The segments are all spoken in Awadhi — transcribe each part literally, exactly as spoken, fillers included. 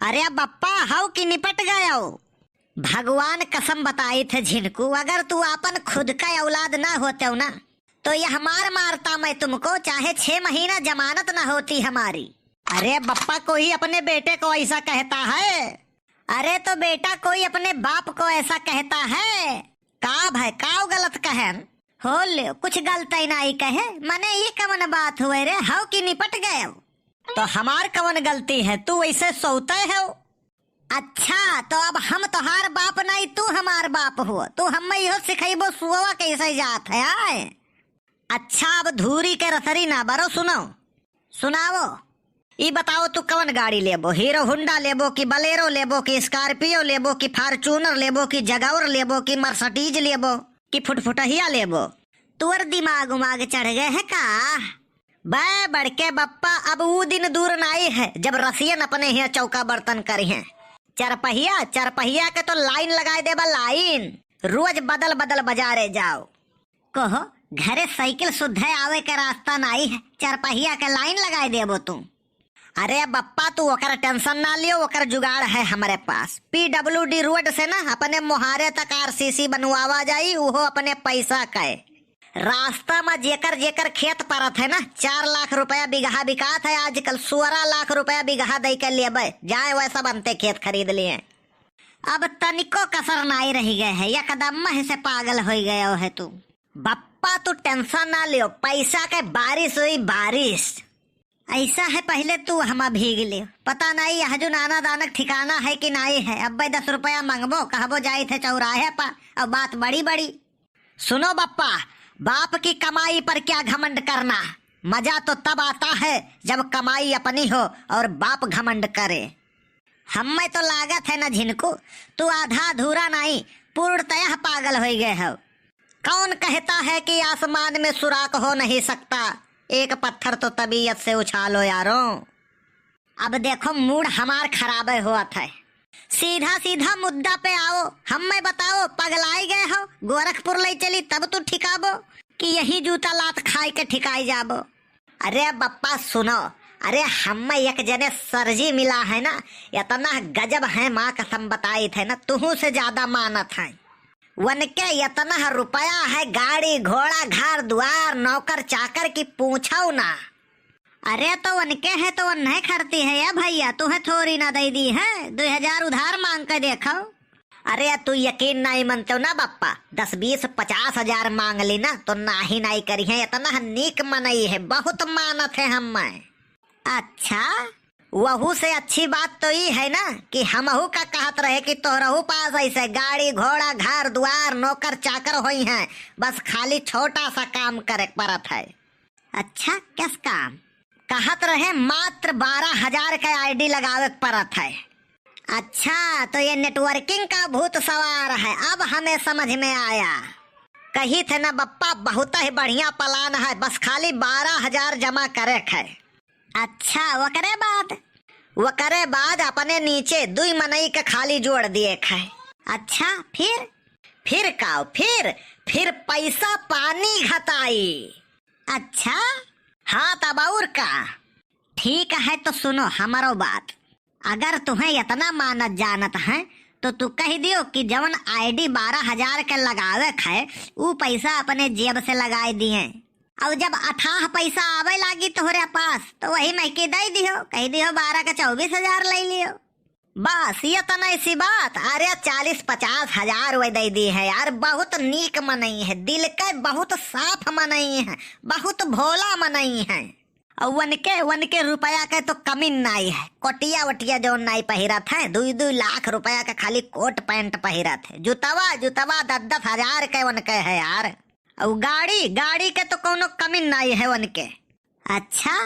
अरे बप्पा, हौ कि निपट गयो? भगवान कसम बताइत है झिनकू, अगर तू आपन खुद का औलाद ना होतेउ ना, तो यह मार मारता मैं तुमको, चाहे छह महीना जमानत ना होती हमारी। अरे बप्पा, कोई अपने बेटे को ऐसा कहता है? अरे तो बेटा, कोई अपने बाप को ऐसा कहता है? का भाई, का गलत कहन? हो ले, कुछ गलत ही नाई कहे, मने ये कवन बात हुए रे, हौ कि निपट गयो? तो हमार कवन गलती है, तू वैसे सोते हो। अच्छा, तो अब हम तोहार बाप नाई, तू हमार बाप हो, तू हमें इहो सिखैबो सुअवा कैसे जात है, आए? अच्छा, अब धूरी के रसरी ना बरो, सुनो, सुनाओ। ई बताओ, तू कवन गाड़ी लेबो? हीरो होंडा लेबो कि बलेरो लेबो कि स्कॉर्पियो लेबो कि फॉर्च्यूनर लेबो कि जगौर लेबो कि मर्सिडीज लेबो कि फुटफुटहिया लेबो? तोर दिमाग उमाग चढ़ गए है का? बे बड़के बप्पा, अब ऊ दिन दूर नाई है जब रसियन अपने हियाँ चौका बर्तन करिहें। चरपहिया, चरपहिया के तो लाइन लगाए देबा, लाइन। रोज बदल बदल बजारे जाओ। कहो, घरे साइकिल सुद्धे आवे के रास्ता नाई है, चरपहिया के लाइन लगाए देबो तू। अरे बप्पा, तू ओकर टेंशन ना लियो, ओकर जुगाड़ है हमरे पास। पीडब्ल्यूडी रोड से ना अपने मोहारे तक आरसीसी बनवावा जाई, उहो अपने पैसा के। रास्ता में जेकर जेकर खेत परत है ना, चार लाख रुपया बीघा बिकात है आजकल, सोलह लाख रुपया बीघा दे के लेबे, जाए वैसा बनते खेत खरीद लिए। अब तनिको कसर नाई रह गए है, एकदम मह से पागल हो गयो है तू। बप्पा तू टेंशन ना लियो, पैसा के बारिश हुई बारिश। ऐसा है पहले तू हम भीग लियो, पता नहीं यह जो नाना दानक ठिकाना है कि नाई है। अब भाई दस रुपया मांगबो, कहबो जाई थे चौराहे पर, अब बात बड़ी बड़ी। सुनो बप्पा, बाप की कमाई पर क्या घमंड करना, मजा तो तब आता है जब कमाई अपनी हो और बाप घमंड करे। हमें तो लागत है न झिनकू, तू आधा अधूरा नहीं, पूर्णतया पागल हो गए हो। कौन कहता है कि आसमान में सुराख हो नहीं सकता, एक पत्थर तो तबीयत से उछालो यारों। अब देखो मूड हमार खराबे होत है, सीधा सीधा मुद्दा पे आओ, हमें बताओ पगलाई गए हो, गोरखपुर ले चली तब तू ठिकाबो कि यही जूता लात खाए के ठिकाई जाबो? अरे बप्पा सुनो, अरे हमें एक जने सरजी मिला है ना, इतना गजब है, माँ कसम बताई थे ना, तुहू से ज्यादा मानत है। वनके इतना रुपया है, गाड़ी घोड़ा घर द्वार नौकर चाकर की पूछो ना। अरे तो वनके है तो वन्हे खरती है या भैया, तुहे थोड़ी ना दे दी है, दो हजार उधार मांग के देखो। अरे तू यकीन नहीं मनते हो ना बप्पा, दस बीस पचास हजार मांग ली ना तो नाही नाही करी है, इतना नीक मनई है, बहुत मानत है हमें। अच्छा, वहू से अच्छी बात तो ई है ना कि हमहू का कहत रहे कि तोहरहू पास ऐसे गाड़ी घोड़ा घर द्वार नौकर चाकर होई हैं, बस खाली छोटा सा काम करे परत है। अच्छा, कस काम? कहत रहे मात्र बारह हजार का आईडी लगावे के परत है। अच्छा, तो ये नेटवर्किंग का भूत सवार है, अब हमें समझ में आया। कही थे ना बप्पा, बहुत ही बढ़िया प्लान है, बस खाली बारह हजार जमा करे के है। अच्छा, वकरे बाद? वकरे बाद अपने नीचे दुई मनई के खाली जोड़ दिए के है। अच्छा, फिर? फिर काओ, फिर, फिर पैसा पानी घताई। अच्छा? हाँ, तब और का? ठीक है, तो सुनो हमारो बात। अगर तुहें इतना मानत जानत है, तो तू कह दियो कि जवन आईडी बारह हजार के लगावे के है, ऊ पैसा अपने जेब से लगाए दिए। और जब अथाह पैसा आवे लागी तोहरे पास, तो वही में के दे दियो, कह दियो बारह के चौबीस हजार ले लियो। बस, ये तो नहीं सी बात। अरे, चालीस पचास हजार वे दे दी है यार, बहुत नीक मनई है, दिल के बहुत साफ मनई है, बहुत भोला मनई है। और वनके, वनके रुपया के तो कमी नाई है। कोटिया वोटिया जौन नाई पहिरत है, दुई दुई लाख रुपया के खाली कोट पैंट पहिरत है। जुतवा, जुतवा दस दस हजार के वनके है यार। और गाड़ी, गाड़ी के तो कोनो कमी नाई है वनके। अच्छा?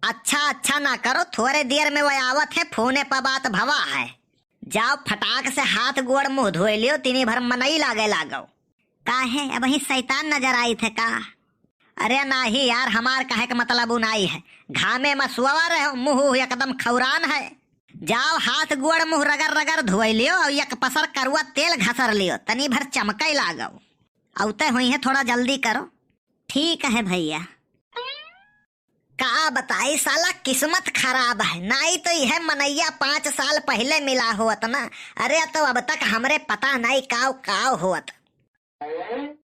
अच्छा, अच्छा ना करो, थोरे देर में वह आवत है, फोने पर बात भवा है। जाओ फटाक से हाथ गोड़ मुंह धोए लियो, तिनी भर मनई लागे लागो। काहे, अबहीं शैतान नजर आई थे का? अरे नाही यार, हमार कहे के मतलब उ नाई है। घामे में सुअवा रहो, मुंह एकदम खौरान है। जाओ हाथ गोड़ मुंह रगड़ रगड़ धोए लियो और एक पसर करुआ तेल घसर लियो, तनी भर चमके लागो। औते हुई है, थोड़ा जल्दी करो। ठीक है भैया। का बताई साला, किस्मत खराब है, नाई तो यह मनैया पाँच साल पहिले मिला होत ना। अरे, तो अब तक हमरे पता नाई काव काव होत।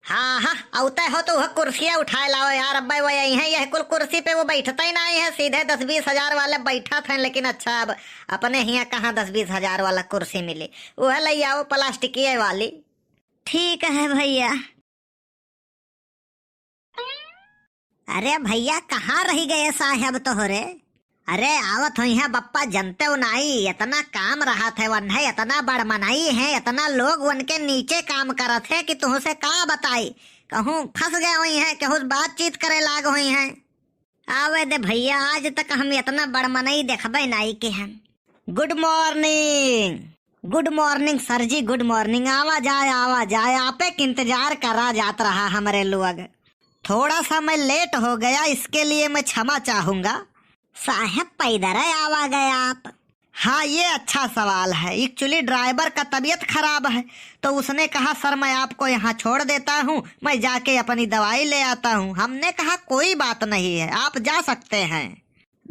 हाँ, हाँ, अउते हो तो वह कुर्सिया उठाए लाओ यार। अब्बे वो यही है, यह कुल कुर्सी पे वो बैठते ही नाई है, सीधे दस बीस हजार वाले बैठत हैं। लेकिन अच्छा, अब अपने हियाँ कहाँ दस बीस हजार वाला कुर्सी मिली, वह ले आओ प्लास्टिकिये वाली। ठीक है भैया। अरे भैया, कहाँ रहि गए साहेब तोहरे? अरे आवत होइहैं बप्पा, जनते हो नाई, इतना काम रहत है वन्है, इतना बड़ मनई है, इतना लोग उनके नीचे काम करत है कि तुहसे का बताई। कहूँ फँस गए होइहैं, केहू से बातचीत करे लाग होइहैं। आवे दे भैया, आज तक हम इतना बड़ मनई देखबे नाई के हन। Good morning। Good morning sir जी, good morning। आवा जाए, आवा जाए, आपे के इंतजार करा जात रहा हमरे लोग। थोड़ा सा मैं late हो गया, इसके लिए मैं क्षमा चाहूंगा। साहेब, पैदर आवा गए आप? हाँ, ये अच्छा सवाल है। Actually driver का तबीयत खराब है, तो उसने कहा, "सर, मैं आपको यहाँ छोड़ देता हूँ, मैं जाके अपनी दवाई ले आता हूँ।" हमने कहा, "कोई बात नहीं है, आप जा सकते हैं।"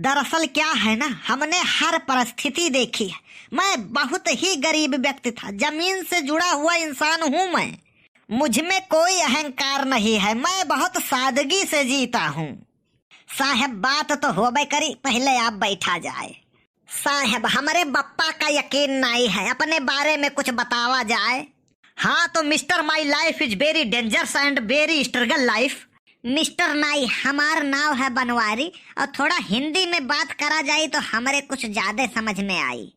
दरअसल क्या है ना, हमने हर परिस्थिति देखी है। मैं बहुत ही गरीब व्यक्ति था, जमीन से जुड़ा हुआ इंसान हूँ मैं। मुझ में कोई अहंकार नहीं है, मैं बहुत सादगी से जीता हूँ। साहेब, बात तो होबे करी, पहिले आप बैठा जाए। साहेब, हमरे बप्पा का यकीन नाई है, अपने बारे में कुछ बतावा जाए। हाँ, तो Mister, my life is very dangerous and very struggle life। Mister नाई, हमार नाव है बनवारी, और थोड़ा हिंदी में बात करा जाई तो हमरे कुछ ज्यादा समझ में आई।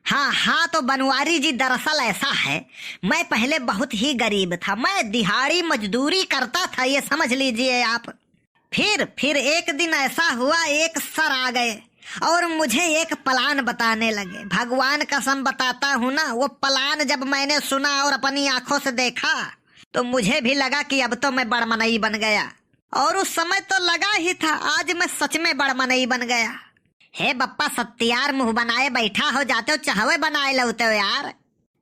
हाँ, हाँ, तो बनवारी जी, दरअसल ऐसा है, मैं पहले बहुत ही गरीब था, मैं दिहाड़ी मजदूरी करता था, ये समझ लीजिए आप। फिर, फिर एक दिन ऐसा हुआ, एक सर आ गए और मुझे एक plan बताने लगे। भगवान कसम बताता हूँ ना, वो plan जब मैंने सुना और अपनी आंखों से देखा, तो मुझे भी लगा कि अब तो मैं बड़ मनई बन गया। और उस समय तो लगा ही था, आज मैं सच में बड़ मनई बन गया। हे बप्पा, सत्यार मुंह बनाए बैठा हो, जाते हो चाहवे बनाए लौते हो यार।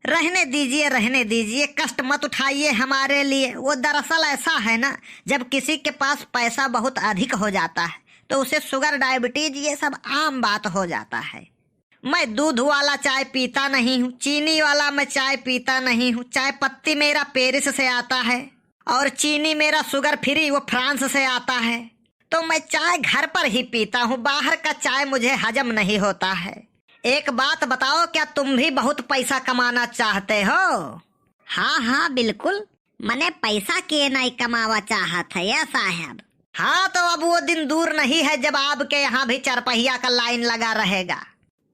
रहने दीजिए, रहने दीजिए, कष्ट मत उठाइए हमारे लिए। वो दरअसल ऐसा है ना, जब किसी के पास पैसा बहुत अधिक हो जाता है, तो उसे sugar, diabetes, ये सब आम बात हो जाता है। मैं दूध वाला चाय पीता नहीं हूँ, चीनी वाला मैं चाय पीता नहीं हूँ। चाय पत्ती मेरा पेरिस से आता है और चीनी मेरा sugar free, वो फ्रांस से आता है। तो मैं चाय घर पर ही पीता हूँ, बाहर का चाय मुझे हजम नहीं होता है। एक बात बताओ, क्या तुम भी बहुत पैसा कमाना चाहते हो? हाँ, हाँ, बिल्कुल। मने पैसा के नाई कमावा चाहत है या साहब? हाँ, तो अब वो दिन दूर नहीं है जब आपके यहाँ भी चरपहिया का line लगा रहेगा।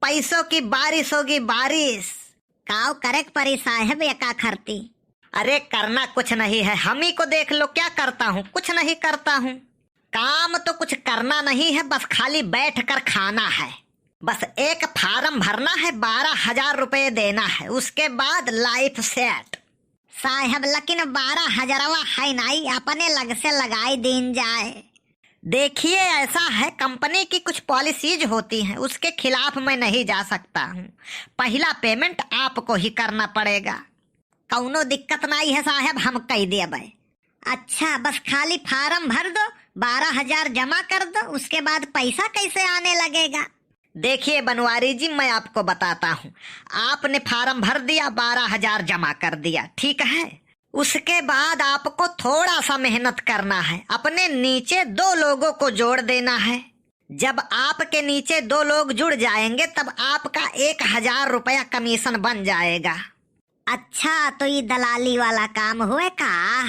पैसों की बारिश होगी, बारिश। काव करे के परी साहब, एका खरती? अरे, करना कुछ नहीं है, हम ही को देख लो, क्या करता हूँ? कुछ नहीं करता हूँ। काम तो कुछ करना नहीं है, बस खाली बैठ कर खाना है। बस एक form भरना है, बारह हजार रुपए देना है, उसके बाद life set। साहब, लेकिन बारह हजारवा है नाई, अपने लग से लगाई दीन जाए। देखिए, ऐसा है, company की कुछ policies होती हैं, उसके खिलाफ मैं नहीं जा सकता हूँ। पहला payment आपको ही करना पड़ेगा। कौनो दिक्कत नाई है साहब, हम कई देबे। अच्छा, बस खाली form भर दो, बारह हजार जमा कर दो, उसके बाद पैसा कैसे आने लगेगा? देखिए बनवारी जी, मैं आपको बताता हूँ। आपने form भर दिया, बारह हजार जमा कर दिया, ठीक है? उसके बाद आपको थोड़ा सा मेहनत करना है, अपने नीचे दो लोगों को जोड़ देना है। जब आपके नीचे दो लोग जुड़ जाएंगे, तब आपका एक हजार रुपया commission बन जाएगा। अच्छा, तो ये दलाली वाला काम हुए का?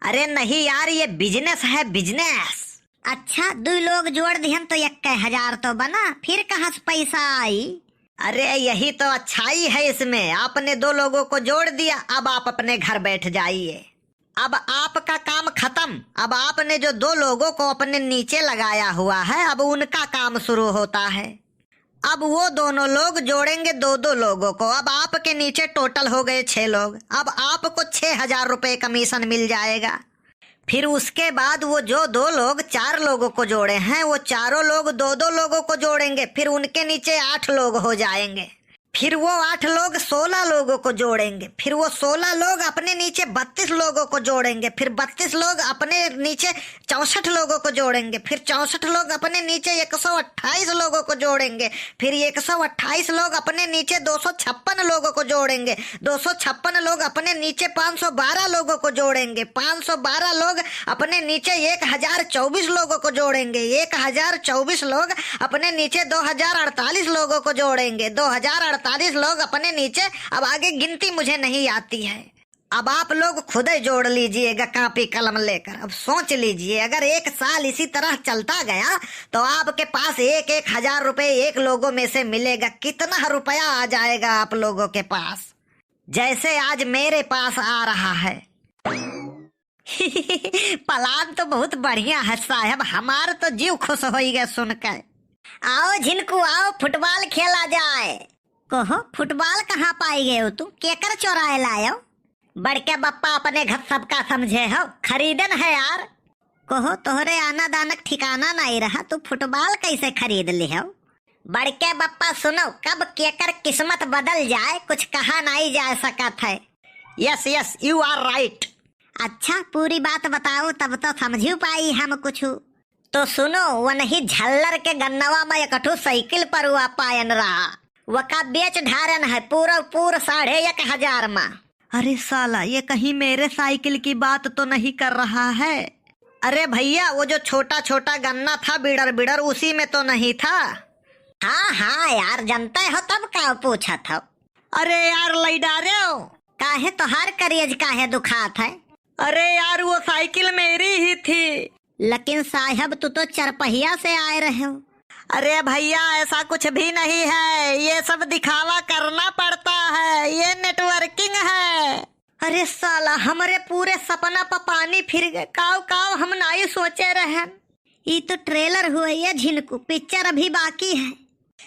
अरे नहीं यार, ये business है, business। अच्छा, दुई लोग जोड़ दिहन तो इक्के हजार तो बना, फिर कहाँ से पैसा आई? अरे यही तो अच्छाई है इसमें, आपने दो लोगों को जोड़ दिया, अब आप अपने घर बैठ जाइए। अब आपका काम खत्म। अब आपने जो दो लोगों को अपने नीचे लगाया हुआ है, अब उनका काम शुरू होता है। अब वो दोनों लोग जोड़ेंगे दो दो लोगों को। अब आपके नीचे total हो गए छह लोग। अब आपको छह हजार रुपए commission मिल जाएगा। फिर उसके बाद वो जो दो लोग चार लोगों को जोड़े हैं, वो चारों लोग दो दो लोगों को जोड़ेंगे, फिर उनके नीचे आठ लोग हो जाएंगे। फिर वो आठ लोग सोलह लोगों को जोड़ेंगे, फिर वो सोलह लोग अपने नीचे बत्तीस लोगों को जोड़ेंगे, फिर बत्तीस लोग अपने नीचे चौसठ लोगों को जोड़ेंगे, फिर चौसठ लोग अपने नीचे एक सौ अट्ठाईस लोगों को जोड़ेंगे, फिर एक सौ अट्ठाईस लोग अपने नीचे दो सौ छप्पन लोगों को जोड़ेंगे, दो सौ छप्पन लोग अपने नीचे पाँच सौ बारह लोगों को जोड़ेंगे, पाँच सौ बारह लोग अपने नीचे एक हजार चउबीस लोगों को जोड़ेंगे, एक हजार चउबीस लोग अपने नीचे दो हजार अड़तालीस लोगों को जोड़ेंगे, दो हजार अड़तालीस लोग अपने नीचे, अब आगे गिनती मुझे नहीं आती है। अब आप लोग खुद ही जोड़ लीजिएगा कॉपी कलम लेकर। अब सोच लीजिए, अगर एक साल इसी तरह चलता गया तो आपके पास एक एक हजार रुपए एक लोगों में से मिलेगा। कितना रुपया आ जाएगा आप लोगों के पास, जैसे आज मेरे पास आ रहा है। प्लान तो बहुत बढ़िया है साहब, हमार तो जीव खुश होई गए सुन के। आओ झिनकू, आओ, फुटबॉल खेला जाए। कहो, फुटबॉल कहाँ पाई गए हो तू? केकर चोराए लायो? बड़के बप्पा अपने घर सबका समझे हो, खरीदन है यार। कहो, तोहरे आना दानक ठिकाना नहीं रहा, तू फुटबॉल कैसे खरीद लिहो? बड़के बप्पा सुनो, कब केकर किस्मत बदल जाए, कुछ कहा नहीं जा सकत है। Yes, yes, you are right। अच्छा, पूरी बात बताओ, तब तो समझू पाई हम कुछ। तो सुनो, वनही झल्लर के गन्नवा में एक ठो साइकिल परुआ पायन रहा, वका बेच ढारन है पूरा पूर साढ़े एक हजार मा। अरे साला, ये कहीं मेरे साइकिल की बात तो नहीं कर रहा है? अरे भैया, वो जो छोटा छोटा गन्ना था बिड़र बिड़र, उसी में तो नहीं था? हाँ हाँ यार, जनते हो तब का पूछत हो? अरे यार, लई डारे हो। काहे तोहार करेज काहे दुखात है? अरे यार, वो साइकिल मेरी ही थी। लेकिन साहब, तू तो चरपहिया से आए रहे हो। अरे भैया, ऐसा कुछ भी नहीं है, ये सब दिखावा करना पड़ता है, ये नेटवर्किंग है। अरे साला, हमरे पूरे सपना प पानी फिर गए। काव काव हम नाई सोचे रहन। ई तो ट्रेलर हुए ये झिनकू, पिक्चर अभी बाकी है।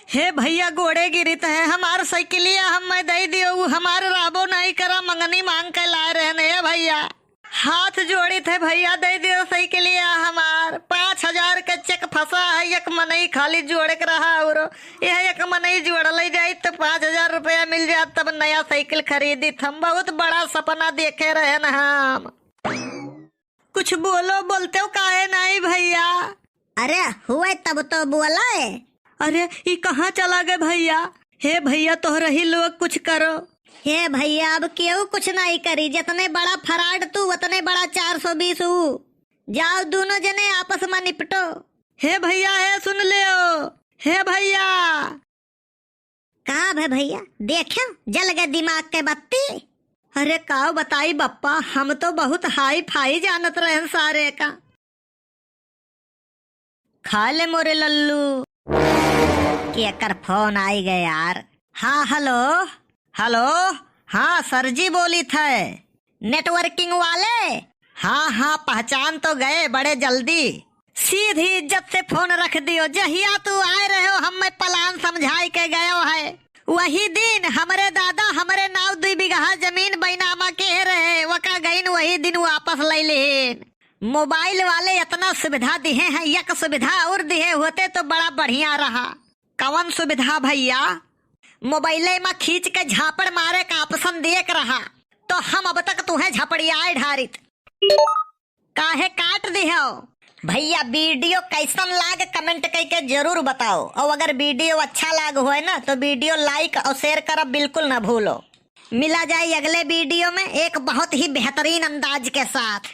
हे भैया, गोड़े गिरित है, हमार साइकिलिया हम मैं दे दियो, उ हमार राबो नहीं करा, मंगनी मांग के लाए रहन। हे भैया, हाथ जोड़ित है भैया, दे दियो साइकिलिया हमार। पाँच हजार के चेक फंसा है, एक मनई खाली जोड़े के रहा, और यह एक मनई जोड़ ले जाई तो पाँच हजार रुपया मिल जात, तब नया साइकिल खरीदित। हम बहुत बड़ा सपना देखे रहन हम। कुछ बोलो, बोलते हो काहे नहीं भैया? अरे हुए तब तो बोले। अरे ई कहाँ चला गए भैया? हे भैया, तोहरही लोग कुछ करो। हे भैया, अब केहू कुछ नहीं करी, जितने बड़ा फराड तू, उतने बड़ा चार सौ बीस ऊ। जाओ दोनों जने आपस में निपटो। हे भैया, हे सुन लेओ, हे भैया। का भे भैया, देख्यो, जल गए दिमाग के बत्ती। अरे काव बताई बप्पा, हम तो बहुत हाई फाई जानत रहन सारे का। खा ले मोरे लल्लू। केकर फोन आई गए यार? हाँ, हेलो, हेलो, हाँ सर जी बोलित है। नेटवर्किंग वाले? हाँ, हाँ, पहचान तो गए बड़े जल्दी। सीधी इज्जत से फोन रख दियो। जहिया तू आए रहे हो, हम मैं प्लान समझाई के गयो है। वही दिन हमरे दादा हमरे नाव दुई बीघा जमीन बैनामा के रहे, वका गईन वही दिन वापस ले लेन। मोबाइल वाले इतना सुविधा दिहे हैं, एक सुविधा और दिहे होते तो बड़ा बढ़िया रहा। कवन सुविधा भैया? मोबाइले में खींच के झापड़ मारे का ऑप्शन दिए के रहा, तो हम अब तक तुहें झपड़ियाए ढारित। काहे काट दिहो? भैया, वीडियो कैसन लाग, कमेंट करके जरूर बताओ, और अगर वीडियो अच्छा लाग होए ना, तो वीडियो लाइक और शेयर करब बिल्कुल ना भूलो। मिला जाए अगले वीडियो में एक बहुत ही बेहतरीन अंदाज के साथ।